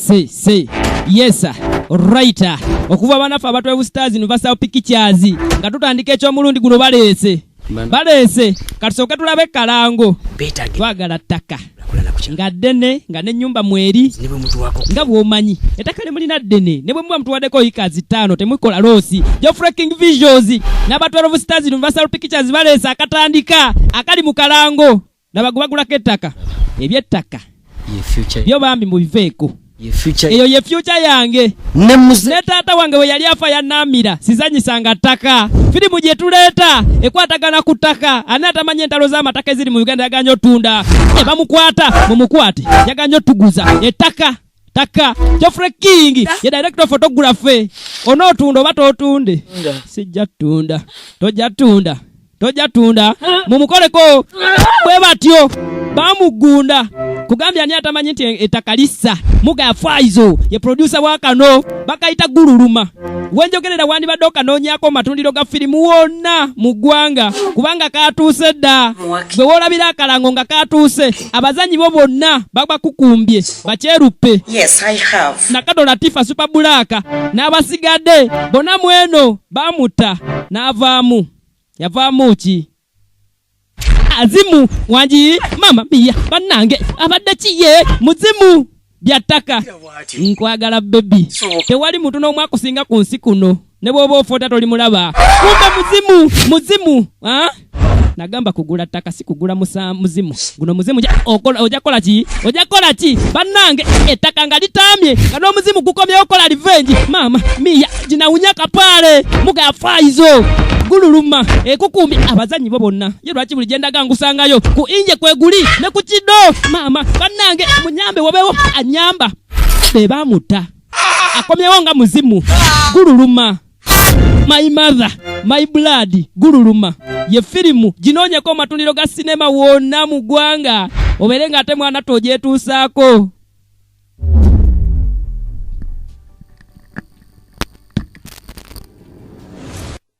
C C yes right. Okuva banaffe aba 12 Stars Universal Pictures nga tutandika eky'omulundi guno, baleese baleese. Katusooke tulabe kalango. Twagala ttaka nga ddene, nga n'ennyumba mweri. Nga bw'omanyi, ettaka limulina ddene, ne bwe muba mutuwaddeko yikazi 5 temukola loss. Geoffrey King Visuals n'aba 12 Stars Universal Pictures baleese akatandika akali mu kalango. Laba gwe bagulako ettaka. Ebyettaka byo bambi mubiveeko, eyo ye future yange. Ne taata wange bwe yali afa yannaamira sizanyisanga ttaka. Firimu gye tuleeta ekwatagana ku ttaka. Ani atamanyi entalo z'amataka eziri mu Uganda? Yaganye otunda e bamukwata, mumukwate, yaganye otuguza ettaka taka. Geoffrey King ye director of photography. Onootunda oba tootunde? Sijja ttunda. Tojja ttunda, tojja ttunda. Mumukoleko bwe batyo bamugunda. Kugambye ani atamanyi nti ettaka lissa? Muga Faizo ye producer wa kano, bakayita Gululuma. Wenjogerera wandibadde okanoonyako matundiro ga firimu wonna mu ggwanga, kubanga katuuse dda. Gwe woolabira akalango nga katuuse, abazanyi bo bonna babakukumbye bakyeruppe. Yes, I have. Nakato Latifa, Super Black n'abasigadde bonna mweno bamutta n'avaamu. Yavaamu ki? Azimu wangi. Mama mia, bannange, abadde kiye muzimu bya ttaka. Nkwagala baby, tewali muntu n'omu akusinga ku nsi kuno, ne bw'oba ofoota tolimulaba. Kumbe muzimu, muzimu, ah? Nagamba kugula ttaka, si kugula muzimu. Guno muzimu. Ojja kukola ki? Ojja kukola ki? Bannange, ettaka nga litaamye, nga n'omuzimu gukomyewo kola revenge. Maama miya, ginawunya kapaale. Muga Faizo, Gululuma ekukumbi abazanyi bo bonna. Ye lwaki buli gyendaga ngusangayo? Ku inje kweguli ne ku kido. Maama, bannange, munyambe, wabeewo anyamba. Be bamutta, akomyewo nga muzimu. Gululuma, My Mother My Blood. Gululuma ye firimu, ginoonyeko amatundiro ga sinema wonna mu ggwanga, obeere ng'ate mwana togyetuusaako.